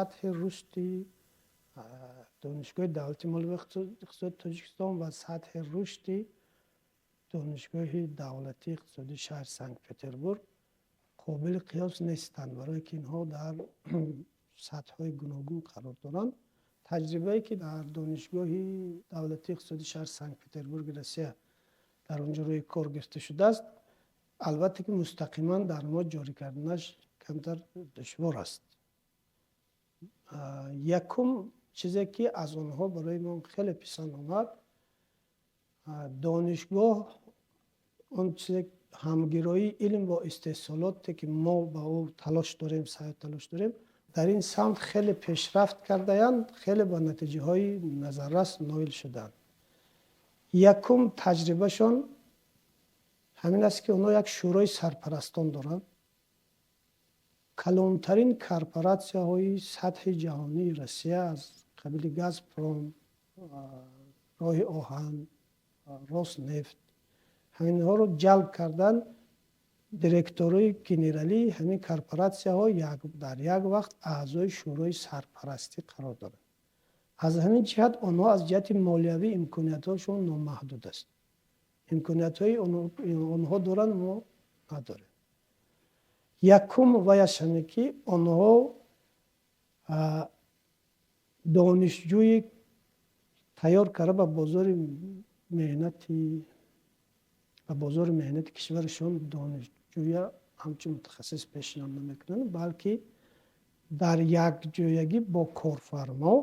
Сатҳи рушди Донишгоҳи давлатии молия ва иқтисоди Тоҷикистон ва сатҳи рушди Донишгоҳи давлатии иқтисодии шаҳри Санкт Петербург қобили қиёс нестанд, барое ки инҳо дар сатҳҳои гуногун қарор доранд. Таҷрибае, ки дар Донишгоҳи давлатии иқтисодии шаҳри Санкт Петербурги Россия дар он ҷо рӯи кор гирифта шудааст, албатта ки мустақиман дар мо ҷорӣ карданаш камтар душвор аст. Якум чизе, ки аз онҳо барои мо хеле писанд омад, донишгоҳ он чизе, ҳамгироии илм бо истеҳсолоте, ки мо ба ӯ талош дорем, саъю талош дорем, дар ин самт хеле пешрафт кардаянд, хеле ба натиҷаҳои назаррас ноил шуданд. Якум таҷрибашон ҳамин аст, ки онҳо як шӯрои сарпарастон доранд. Калонтарин корпоратсияҳои сатҳи ҷаҳонии Россия аз қабили «Газпром», роҳи оҳан, «Роснефт», ҳаминҳоро ҷалб кардан. Директорои генералии ҳамин корпоратсияҳо дар як вақт аъзои шӯрои сарпарастӣ қарор доранд. Аз ҳамин ҷиҳат онҳо аз ҷиҳати молиявӣ имкониятҳошон номаҳдуд аст. Имкониятҳои онҳо доранд, мо надорем. Якум ваяш ҳаме, ки онҳо донишҷӯи тайёр карда ба бозори меҳнати кишварашон донишҷӯя ҳамчун мутахассис пешниҳод намекунанд, балки дар якҷоягӣ бо корфармо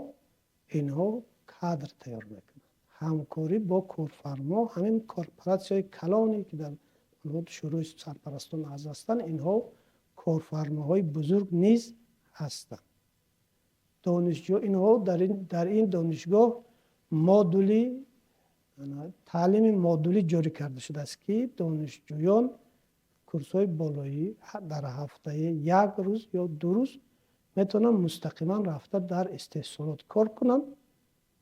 инҳо кадр тайёр мекунанд. Ҳамкорӣ бо корфармо, ҳамин корпоратсияҳои калоне, ки дар онҳо шӯрои сарпарастон аъзо ҳастанд, инҳо корфармоҳои бузург низ ҳастанд. Донишҷӯ инҳо дар ин донишгоҳ модули таълими модулӣ ҷорӣ карда шудааст, ки донишҷӯён курсҳои болоӣ дар ҳафтаи як рӯз ё 2 рӯз метавонанд мустақиман рафта дар истеҳсолот кор кунанд.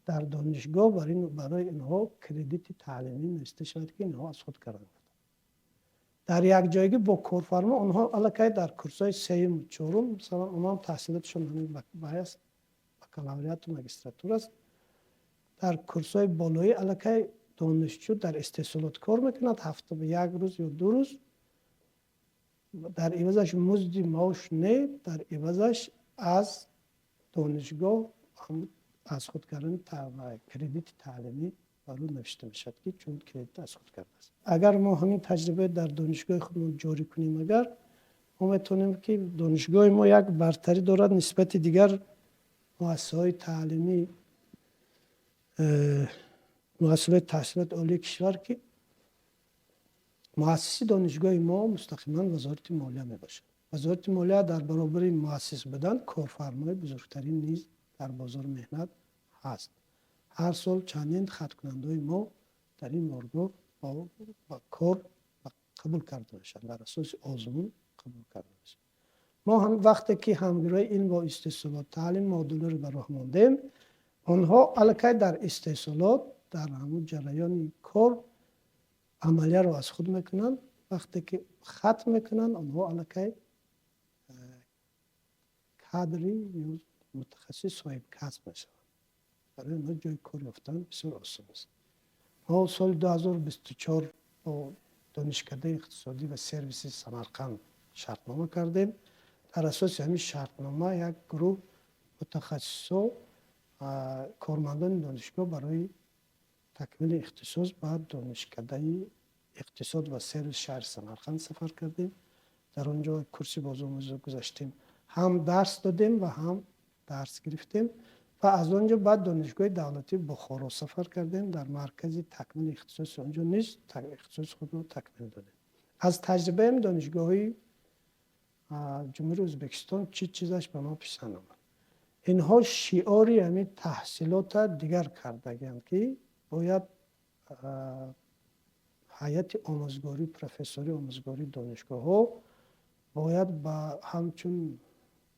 Дар донишгоҳ барои инҳо кредити таълимӣ нависта шавад, ки инҳо аз худ карданд. Дар якҷоягӣ бо корфармо онҳо аллакай дар курсҳои сеюм, чорум, масалан, онҳо таҳсилотшон ҳамин баҳаст, бакалавриату магистратура аст. Дар курсҳои болоӣ аллакай донишҷӯ дар истеҳсолот кор мекунад ҳафта ба як рӯз ё 2 рӯз. Дар ивазаш музди маош не, дар ивазаш аз донишгоҳ аз худ кардани кредити таълимӣ бар ӯ навишта мешавад, ки чун кредит аз худ кардааст. Агар мо ҳамин таҷрибаи дар донишгоҳи худмон ҷорӣ кунем, агар мо метавонем, ки донишгоҳи мо як бартарӣ дорад нисбати дигар муассисаҳои таълимӣ, муассисаҳои таҳсилоти олии кишвар, ки муассиси донишгоҳи мо мустақиман Вазорати молия мебошад. Вазорати молия дар баробари муассис будан корфармои бузургтарин низ дар бозори меҳнат ҳаст. Ҳар сол чандин хаткунандаҳои мо дар ин боргоҳ ба кор қабул карда мешаванд, дар асоси озмун қабул карда мешаванд. Мо ҳам вақте ки ҳамгирои илм бо истеҳсолот, таълим модулиро ба роҳ мондем, онҳо аллакай дар истеҳсолот, дар ҳамун ҷараёни кор амалияро аз худ мекунанд. Вақте ки хатм мекунанд, онҳо аллакай кадри ё мутахассис, соҳибкасб мешаванд. Барои онҳо ҷои кор ёфтан бисёр осон аст. Мо соли 2024 бо Донишкадаи иқтисодӣ ва сервиси Самарқанд шартнома кардем. Дар асоси ҳамин шартнома як гурӯҳ мутахассисо, кормандони донишгоҳ барои такмили ихтисос ба Донишкадаи иқтисод ва сервис шаҳри Самарқанд сафар кардем. Дар он ҷо курси бозомӯзӣ гузаштем, ҳам дарс додем ва ҳам дарс гирифтем. Ва аз он ҷо баъд Донишгоҳи давлатии Бухоро сафар кардем, дар маркази такмили ихтисоси он ҷо низ ихтисоси худро такмил додем. Аз таҷрибаи донишгоҳҳои Ҷумҳурии Ӯзбекистон чӣ чизаш ба мо писанд омад? Инҳо шиори ҳамин таҳсилота дигар кардагианд, ки бояд ҳайати омӯзгорӣ, профессори омӯзгории донишгоҳҳо бояд ба ҳамчун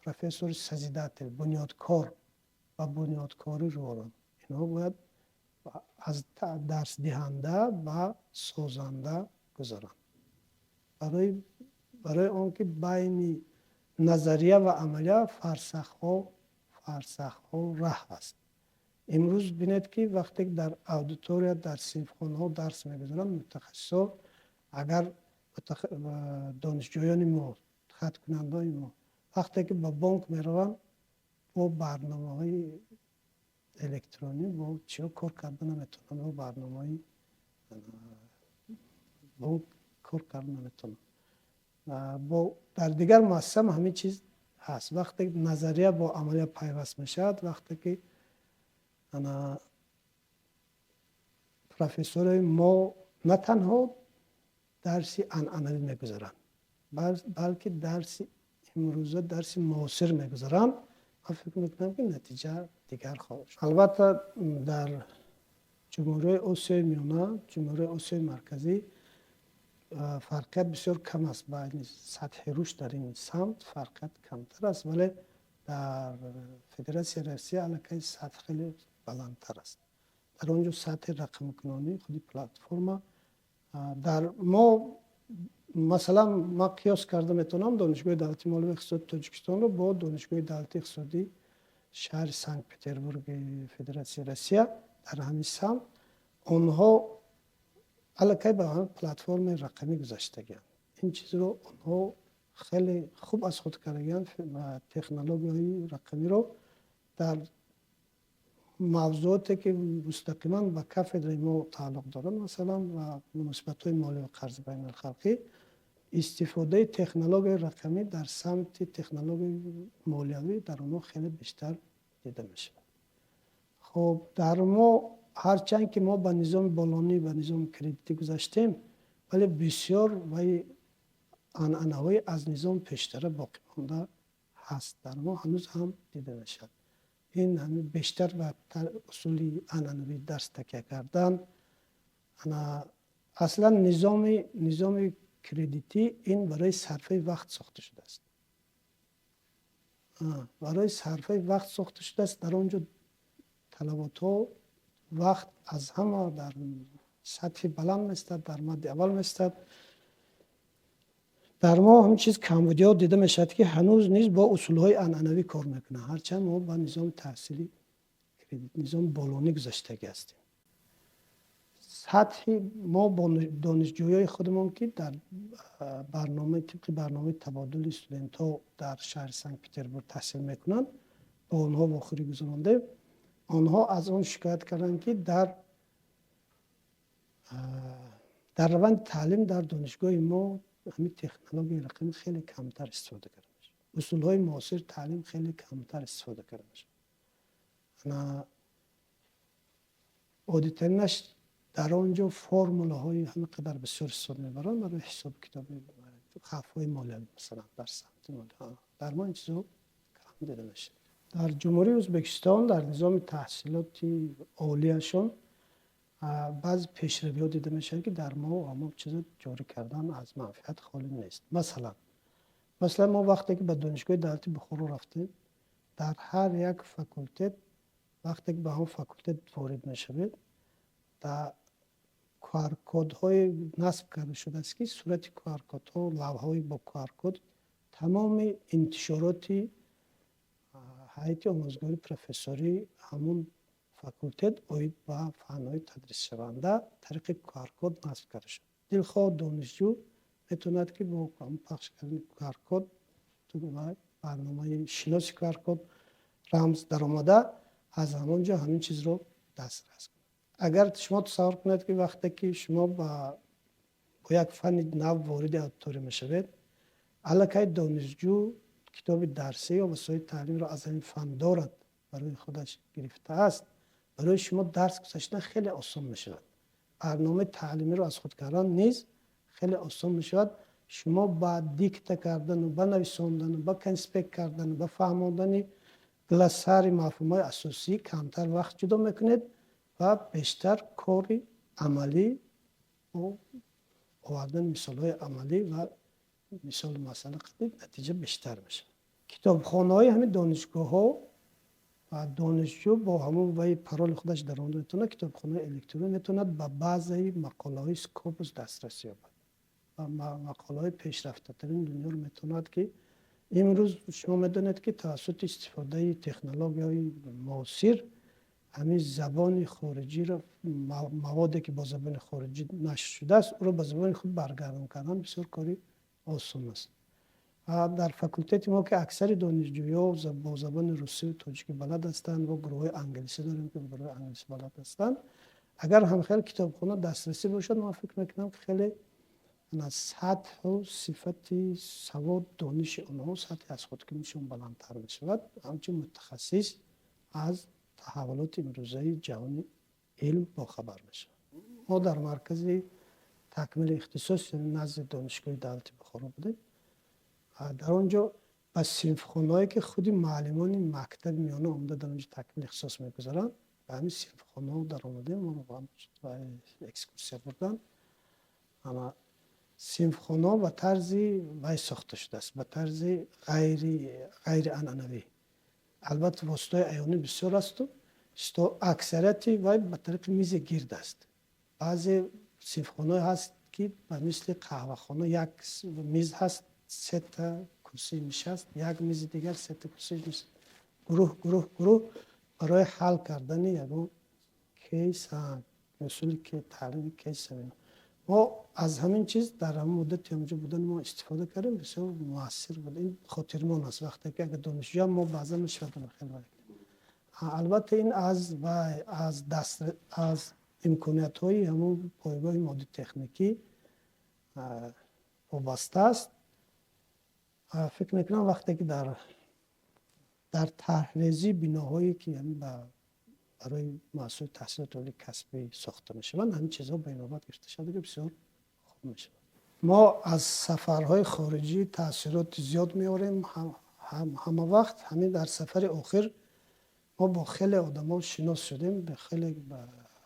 профессори созидатель, бунёдкор, ба бунёдкорӣ рӯ оранд. Инҳо бояд аз дарсдиҳанда ба созанда гузаранд, барои он ки байни назария ва амалия фарсахҳо фосила бошад. Фарсахҳо раҳ аст. Имрӯз бинед, ки вақте дар аудитория, дар синфхонаҳо дарс мегузаранд мутахассисҳо, агар донишҷӯёни мо, хаткунандаҳои мо вақте ки ба бонк мераванд, бо барномаҳои электронӣ, бо чиҳо кор карда наметавонанд, бо барномаҳои бонк кор карда наметавонанд. Бо дар дигар муассиса ҳам ҳамин чиз ҳаст. Вақте назария бо амалия пайваст мешавад, вақте ки ана профессорҳои мо на танҳо дарси анъанавӣ мегузаранд, балки дарси имрӯза, дарси муосир мегузаранд, ман фикр мекунам, ки натиҷа дигар хоҳад шуд. Албатта, дар Ҷумҳурии Осиёи Миёна, Ҷумҳурии Осиёи Марказӣ фарқият бисёр кам аст. Байни сатҳи рушд дар ин самт фарқият камтар аст, вале дар Федератсияи Россия аллакай сатҳ хеле баландтар аст. Дар он ҷо сатҳи рақамкунонии худи платформа. Дар мо, масалан, ман қиёс карда метавонам Донишгоҳи давлатии молияи иқтисоди Тоҷикистонро бо Донишгоҳи давлатии иқтисодии шаҳри Санкт Петербурги Федератсияи Россия. Дар ҳамин самт онҳо аллакай ба платформаи рақамӣ гузаштагианд. Ин чизро онҳо хеле хуб аз худ кардагианд ва технологияҳои рақамиро дар мавзӯоте, ки мустақиман ба кафедраи мо тааллуқ доранд, масалан, ва муносибатҳои молию қарзи байналхалқӣ, истифодаи технологияи рақамӣ дар самти технологияи молиявӣ дар онҳо хеле бештар дида мешавад. Хуб, дар мо ҳарчанд ки мо ба низоми болонӣ, ба низоми кредитӣ гузаштем, вале бисёр вай анъанаҳои аз низоми пештара боқӣ монда ҳаст, дар мо ҳанӯз ҳам дида мешавад. Ин ҳамин бештар ба усули анъанавии дарс такя кардан. Ана аслан низоми кредитӣ ин барои сарфаи вақт сохта шудааст, барои сарфаи вақт сохта шудааст. Дар он ҷо талаботҳо вақт аз ҳама дар сатҳи баланд местад, дар мадди аввал местад. Дар мо ҳамин чиз камбудиҳо дида мешавад, ки ҳанӯз низ бо усулҳои анъанавӣ кор мекунанд, ҳарчанд мо ба низоми таҳсили кредит, низоми болонӣ гузаштагӣ ҳастем. Сатҳи мо бо донишҷӯёи худамон, ки дар барномаи, тибқи барномаи табодули студентҳо дар шаҳри Санкт Петербург таҳсил мекунанд, бо онҳо вохӯрӣ гузарондем, онҳо аз он шикоят карданд, ки дар раванди таълим дар донишгоҳи мо ҳамин технологияи рақамӣ хеле камтар истифода карда мешавад, усулҳои муосири таълим хеле камтар истифода карда мешавад. Ана оддитаринаш, дар он ҷо формулаҳои ҳамин қадар бисёр истифода мебаранд барои ҳисобу китоби хавфҳои молиявӣ, масалан, дар самти молия. Дар мо ин чизо кам дида мешавад. Дар Ҷумҳурии Ӯзбекистон дар низоми таҳсилоти олияшон баъзе пешравиҳо дида мешавад, ки дар мо ҳамон чизо ҷорӣ кардан аз манфиат холӣ нест. Масалан, мо вақте ки ба Донишгоҳи давлатии Бухоро рафтем, дар ҳар як факултет, вақте ки ба ҳамон факултет ворид мешавед, дар QR-кодҳое насб карда шудааст, ки сурати QR-кодҳо, лавҳаҳои бо QR-код, тамоми интишороти ҳайати омӯзгори профессории ҳамун факултет оид ба фанҳои тадрисшаванда тариқи QR-код насб карда шуд. Дилхоҳ донишҷӯ метавонад, ки бо пахш кардани QR-код, барномаи шиноси QR-код, рамз даромада, аз ҳамон ҷо ҳамин чизро дастрас кунад. Агар шумо тасаввур кунед, ки вақте ки шумо бо як фанни нав вориди аудитория мешавед, аллакай донишҷӯ китоби дарсӣ ё васоити таълимро аз ҳамин фан дорад, барои худаш гирифтааст, барои шумо дарс гузаштан хеле осон мешавад, барномаи таълимиро аз худ кардан низ хеле осон мешавад. Шумо ба дикта кардану ба нависондану ба конспект кардану ба фаҳмондани глоссари мафҳумҳои асосӣ камтар вақт ҷудо мекунед ва бештар кори амалӣ бо овардани мисолҳои амалӣ ва мисолу масъала натиҷа бештар мешавад. Китобхонаҳои ҳамин донишгоҳҳо ва донишҷӯ бо ҳамон вай пароли худаш даромада метавонад, китобхонаи электронӣ, метавонад ба баъзеи мақолаҳои Скопус дастрасӣ ёбад ва мақолаҳои пешрафтатарини дунёро метавонад, ки Имрӯз шумо медонед, ки тавассути истифодаи технологияҳои муосир ҳамин забони хориҷиро, маводе ки бо забони хориҷӣ нашр шудааст, ӯро ба забони худ баргардон кардан бисёр кори осон аст. Дар факултети мо, ки аксари донишҷӯё бо забони русию тоҷикӣ балад ҳастанд, мо гурӯҳҳои англисӣ дорем, ки гурӯҳҳои англисӣ балад ҳастанд, агар ҳамхел китобхона дастрасӣ бошад, ман фикр мекунам, ки хеле сатҳу сифати савод, дониши онҳо, сатҳи аз худкунишон баландтар мешавад, ҳамчун мутахассис аз таҳаввулоти имрӯзаи ҷаҳони илм бохабар мешавад. Мо дар маркази такмили ихтисос назди Донишгоҳи давлати Бухоро будем. Дар он ҷо ба синфхонаҳое, ки худи муаллимони мактаби миёна омада дар он ҷо такмили ихтисос мегузаранд, ба ҳамин синфхонаҳо даромадем, моро ба экскурсия бурданд. Ана синфхонаҳо ба тарзи вай сохта шудааст, ба тарзи ғайрианъанавӣ. Албатта, воситаҳои аёнӣ бисёр асту аксарияти вай ба тариқи мизи гирд аст. Баъзе синфхонаҳое ҳаст, ки ба мисли қаҳвахона як миз ҳаст, сета курсӣ нишаст, як мизи дигар, сета курсӣ, гурӯҳ, гурӯҳ, гурӯҳ барои ҳал кардани ягон кейс, усули таълими кейс. Мо аз ҳамин чиз дар ҳамон муддати ҳамҷо будан мо истифода кардем, бисёр муассир буд. Ин хотирмон аст, вақте ки агар донишҷӯям мо баъзан мешавад. Хеле, албатта, ин аз вай, аз даст, аз имкониятҳои ҳамон пойгоҳи моддию техникӣ вобаста аст. Фикр мекунам, вақте ки дар тарҳрезии биноҳое, ки барои муассисаҳои таҳсилоти олии касбӣ сохта мешаванд, ҳамин чизҳо ба инобат гирифта шавад, бисёр хуб мешавад. Мо аз сафарҳои хориҷӣ таъсироти зиёд меорем ҳама вақт. Ҳамин дар сафари охир мо бо хеле одамо шинос шудем, хеле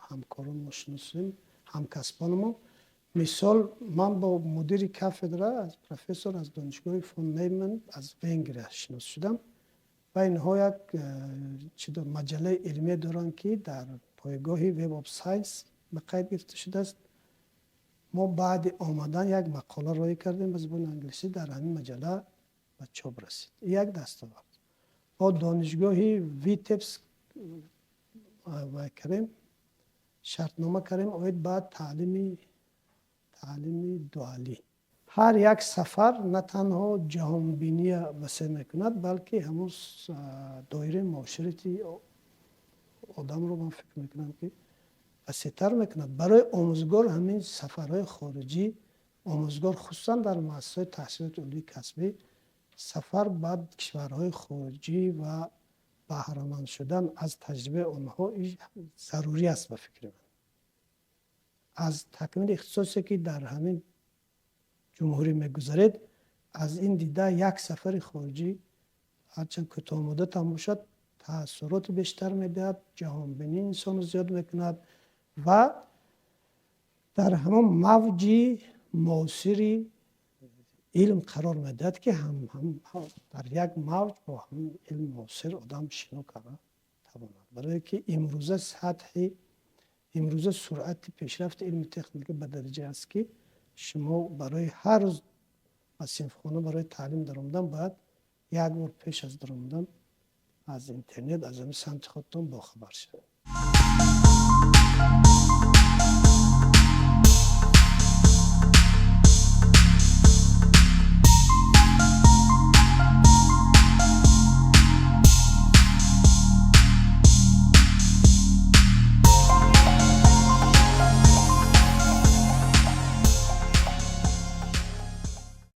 ҳамкорон мо шинос шудем, ҳамкасбони. Мисол, ман бо мудири кафедра, аз профессор аз Донишгоҳи фон Нейман аз Венгрия шинос шудам ва инҳо як маҷаллаи илмие доранд, ки дар пойгоҳи Web of Science ба қайд гирифта шудааст. Мо баъди омадан як мақола роҳӣ кардем ба забони англисӣ, дар ҳамин маҷалла ба чоп расид. Як дастовард. Бо Донишгоҳи Витебск вай кардем, шартнома кардем оид ба таълими дуалӣ. Ҳар як сафар на танҳо ҷаҳонбиния васеъ мекунад, балки ҳамун доираи муоширати одамро, ман фикр мекунам, ки васеътар мекунад. Барои омӯзгор ҳамин сафарҳои хориҷӣ, омӯзгор хусусан дар муассисаҳои таҳсилоти олии касбӣ, сафар ба кишварҳои хориҷӣ ва баҳраманд шудан аз таҷрибаи онҳо зарурӣ аст, ба фикри ман. Аз такмили ихтисосе, ки дар ҳамин ҷумҳурӣ мегузаред, аз ин дида як сафари хориҷӣ, ҳарчанд кӯтоҳмуддат ҳам бошад, таассуроти бештар медиҳад, ҷаҳонбинии инсонро зиёд мекунад ва дар ҳамон мавҷи муосири илм қарор медиҳад, ки дар як мавҷ бо ҳамин илми муосир одам шино карда тавонад. Барое ки имрӯза сатҳи, имрӯза суръати пешрафти илми техника ба дараҷае аст, ки шумо барои ҳар рӯз ба синфхона барои таълим даромадан бояд як бор пеш аз даромадан аз интернет, аз ҳамин самти худтон бохабар шавед.